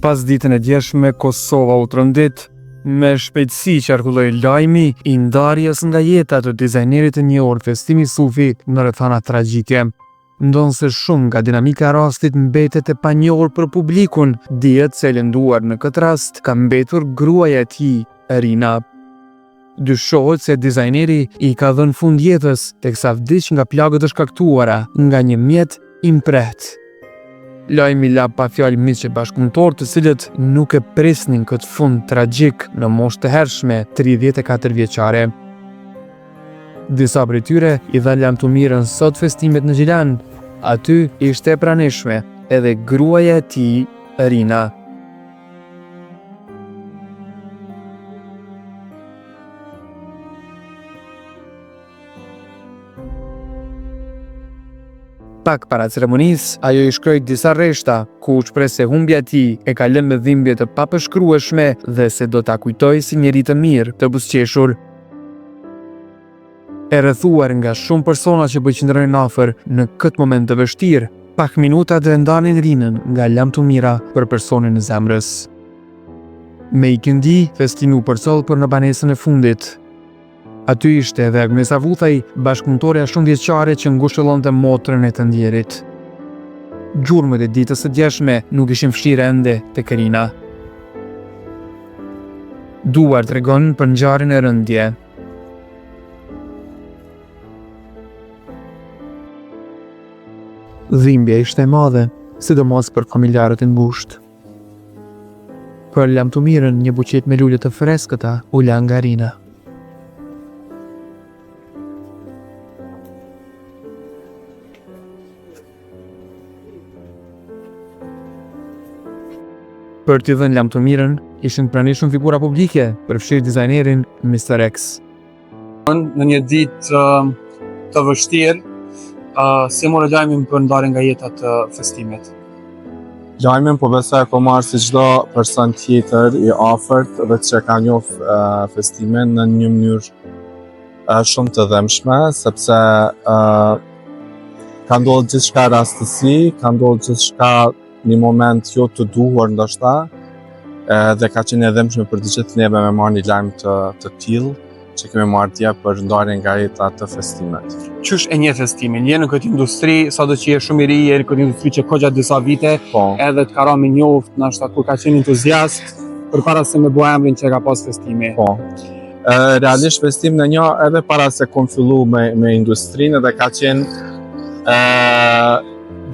Pasditen e djeshme Kosova u trondit me shpejtësi qarkulloi lajmi i ndarjes nga jeta të dizajnerit të njohur Festim Isufi në rrethana tragjike. Ndonëse shumë nga dinamika e rastit mbetet e panjohur për publikun, dihet se e lënduar në këtë rast ka mbetur gruaja e tij, Rina. Dyshohet se dizajneri i ka dhënë fund jetës, teksa vdiq nga plagët e shkaktuara nga një mjet i mprehtë. Lajmi la pa fjalë miq e bashkëpunëtorë të cilët nuk e prisnin këtë fund tragjik në moshë të hershme 34 vjeçare. Disa prej tyre i dhanë lamtumirën sot Festimit në Gjilan. Aty ishte e pranishme edhe gruaja e tij, Rina. Pak para ceremonisë, ajo i shkroi disa rreshta, ku u shpreh se humbja e tij e ka lënë me dhimbje të papërshkrueshme dhe se do ta kujtojë si njeri të mirë, të buzëqeshur. E rrethuar nga shumë persona që po i qëndronin afër në këtë moment të vështirë, pak minuta do e ndanin Rinën nga lamtumira për personin e zemrës. Me ikindi, Festimi u përcoll për në banesën e fundit. Aty ishte edhe Agnesa Vuthaj, bashkëpunëtorja shumëvjeçare që ngushëllonte motrën e të ndjerit. Gjurmët e ditës së djeshme nuk ishin fshirë ende tek Rina. Duar tregon për ngjarjen e rëndë dje. Dhimbja ishte e madhe, sidomos për familjarët e ngushtë. Për lamtumirën, një buqetë me lule të freskëta u la nga Rina. Për t'i dhënë lamtumirën, ishin të pranishëm figura publike, përfshirë dizajnerin Mr. X. Në një ditë të vështirë, si e more lajmin për ndarjen nga jeta të Festimit? Lajmin po besoj e kom marrë si çdo person tjetër i afërt dhe që ka njoh Festimin në një mënyrë shumë të dhembshme, sepse uh, ka ndodhur gjithçka rastësi, ka ndodhur gjithçka një moment jo të duhur ndoshta, dhe ka qenë e dhembshme për të gjithë neve me marrë një lajm të, të tillë që kemi marrë dje për ndarjen nga jeta të Festimit. Qysh e njeh Festimin? Je në këtë industri, sado që je shumë i ri, je në këtë industri që kogja disa vite, po. edhe të ka ra me njoft, nashta kur ka qenë entuziast, përpara se me bo emrin që e ka pas Festimi. Po. Realisht Festimin e njoh edhe para se kom fillu me, me industrinë edhe ka qenë e,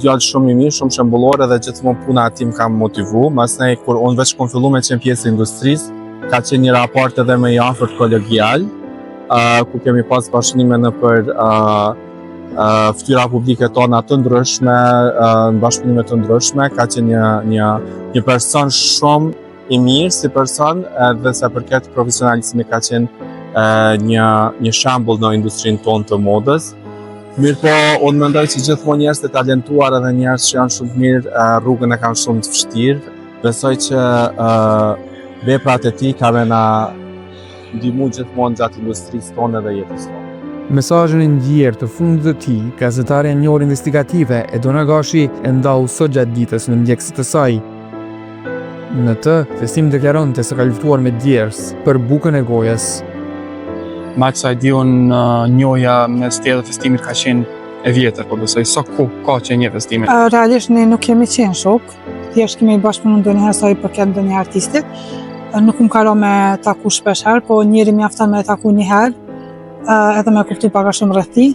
djalë shumë i mirë, shumë shembullor edhe gjithmonë puna e tij më ka motivu. Masnej kur unë veç kom fillu me qenë pjesë e industrisë, ka qenë një raport edhe më i afërt kolegial, uh, ku kemi pas bashkëpunime nëpër uh, uh, fytyra publike tona të ndryshme, uh, në bashkëpunime të ndryshme, ka qenë një, një, një person shumë i mirë si person edhe sa përket profesionalizmit ka qenë një një shembull në industrinë tonë të modës. Mirëpo, unë mendoj që gjithmonë njerëz të talentuar edhe njerëz që janë shumë të mirë, rrugën e kanë shumë të vështirë. Besoj që veprat e tij ka me na ndihmu gjithmonë gjatë industrisë tonë dhe jetës tonë. Mesazhin e ndjerë të fundit të tij, gazetarja e njohur investigative Edona Gashi e ndau sot gjatë ditës me ndjekësit e saj. Në të, Festimi deklaronte se ka luftuar me djersë për bukën e gojës. Me aq sa e di unë njohja mes teje dhe Festimit ka qenë e vjetër, po besoj, sa kohë ka që e njeh Festimin? Realisht ne nuk kemi qenë shok, thjesht kemi bashkëpunu ndonjëherë sa i përket ndonjë artistit. Nuk më ka ra me taku shpesh herë, po njeri mjafton me taku një herë, edhe me kuptu pak a shumë rreth tij.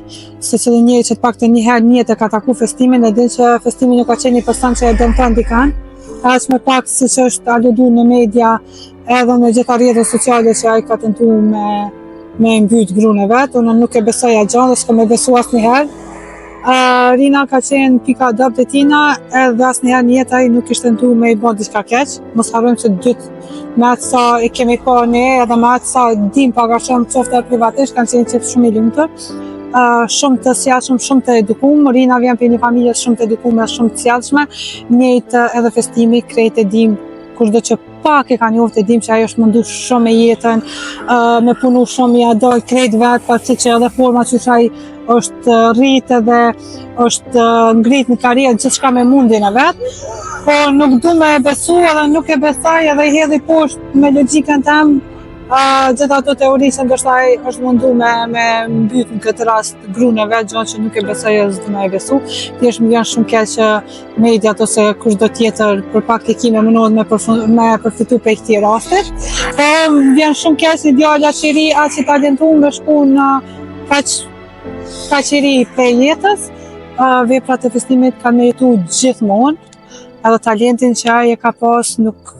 Secili njeri që të paktën një herë në jetë e ka taku Festimin, e din që Festimi nuk ka qenë një person që e dëmton dikan, aq më pak siç është aludu në media edhe në gjitha rrjetet sociale që ai ka tentu me me mbyt grun e vet, unë nuk e besoj atë gjë dhe s'kam me besu asnjëherë. Uh, Rina ka qenë pika e dobët e tina, edhe asnjëherë në jetë ai nuk kishte tentu me i bë diçka keq. Mos harrojmë që dytë me atë sa e kemi pa ne, edhe me atë sa dim pak a shumë qoftë edhe privatisht, kanë qenë çift shumë i lumtur. Uh, shumë të sjellshëm, shumë të edukum. Rina vjen prej një familje shumë të edukume, shumë të sjellshme. Njëjtë edhe Festimi, krejt e dim kushdo që pak e ka njohur e dim që ai është mundu shumë me jetën, uh, me punu shumë, ja dal krejt vet, pasi që edhe forma që ai. është rrit edhe është ngrit në karrierë gjithçka me mundin e vet, po nuk du me e besu edhe nuk e besoj edhe i hedhi poshtë me logjikën tem uh, gjithë ato teori që ndoshta ai është mundu me, me mbyt në këtë rast grun e vet, gjë që nuk e besoj edhe s'du me e besu. Thjesht më vjen shumë keq që mediat ose kushdo tjetër për pak klikime mundohet me, përfu, me përfitu prej këtij rastit. Po më vjen shumë keq një djalë aq i ri, aq i talentuar me shku në kaq kaq i ri prej jetës, uh, veprat e Festimit kanë me jetu gjithmonë, edhe talentin që ai e ka pas nuk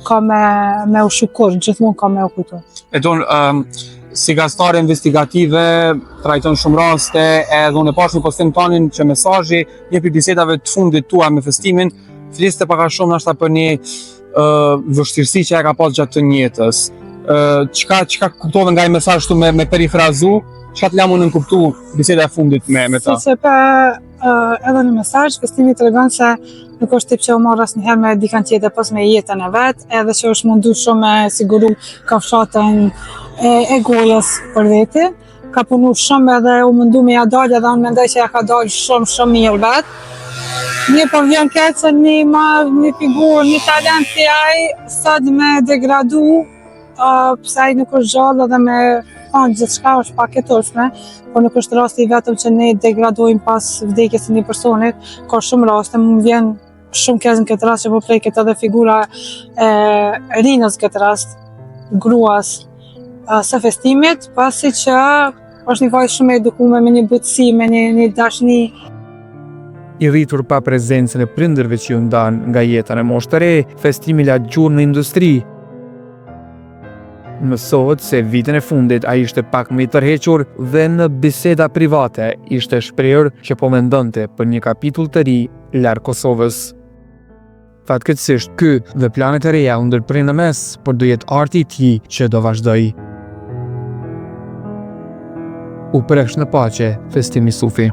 ka me, me u shu kurrë, gjithmonë ka me u kujtu. E don, um, si gazetare investigative, trajton shumë raste, edhe unë e pash një postim tanin që mesazhi, një prej bisedave të fundit tua me Festimin, fliste pak a shumë nashta për një uh, vështirësi që e ka pas gjatë të jetës. Uh, çka çka kuptove nga ai mesazh këtu me me perifrazu, çka të la me nënkuptu biseda e fundit me me ta? Si që pa uh, edhe në mesazh, Festimi tregon se nuk është tip që u marrë asnjëherë me dikan tjetër pos me jetën e vet, edhe që është mundu shumë me siguru kafshatën e, e gojës për veti. Ka punu shumë edhe u mundu me ja dalë edhe unë mendoj që ja ka dalë shumë shumë mirë vet. Mirë po vjen keq se një ma, një figurë, një talent si ai sot me degradu, uh, pse ai nuk është gjallë edhe me thonë gjithçka është pak e turpshme, por nuk është rasti i vetëm që ne degradojmë pas vdekjes së një personit, ka shumë raste, më vjen shumë keq në këtë rast që po preket edhe figura e Rinës në këtë rast, gruas së Festimit, pasi që është një vajzë shumë e edukuar me një butësi, me një, një dashni. I rritur pa prezencën e prindërve që iu ndanë nga jeta në moshë të re, Festimi la gjurmë në industri. Mësohet se vitin e fundit ai ishte pak më i tërhequr dhe në biseda private ishte shprehur që po mendonte për një kapitull të ri larg Kosovës. Fatkeqësisht ky dhe planet e reja u ndërprenë në mes, por do jetë arti i tij që do vazhdojë. U prehsh në paqe, Festim Isufi.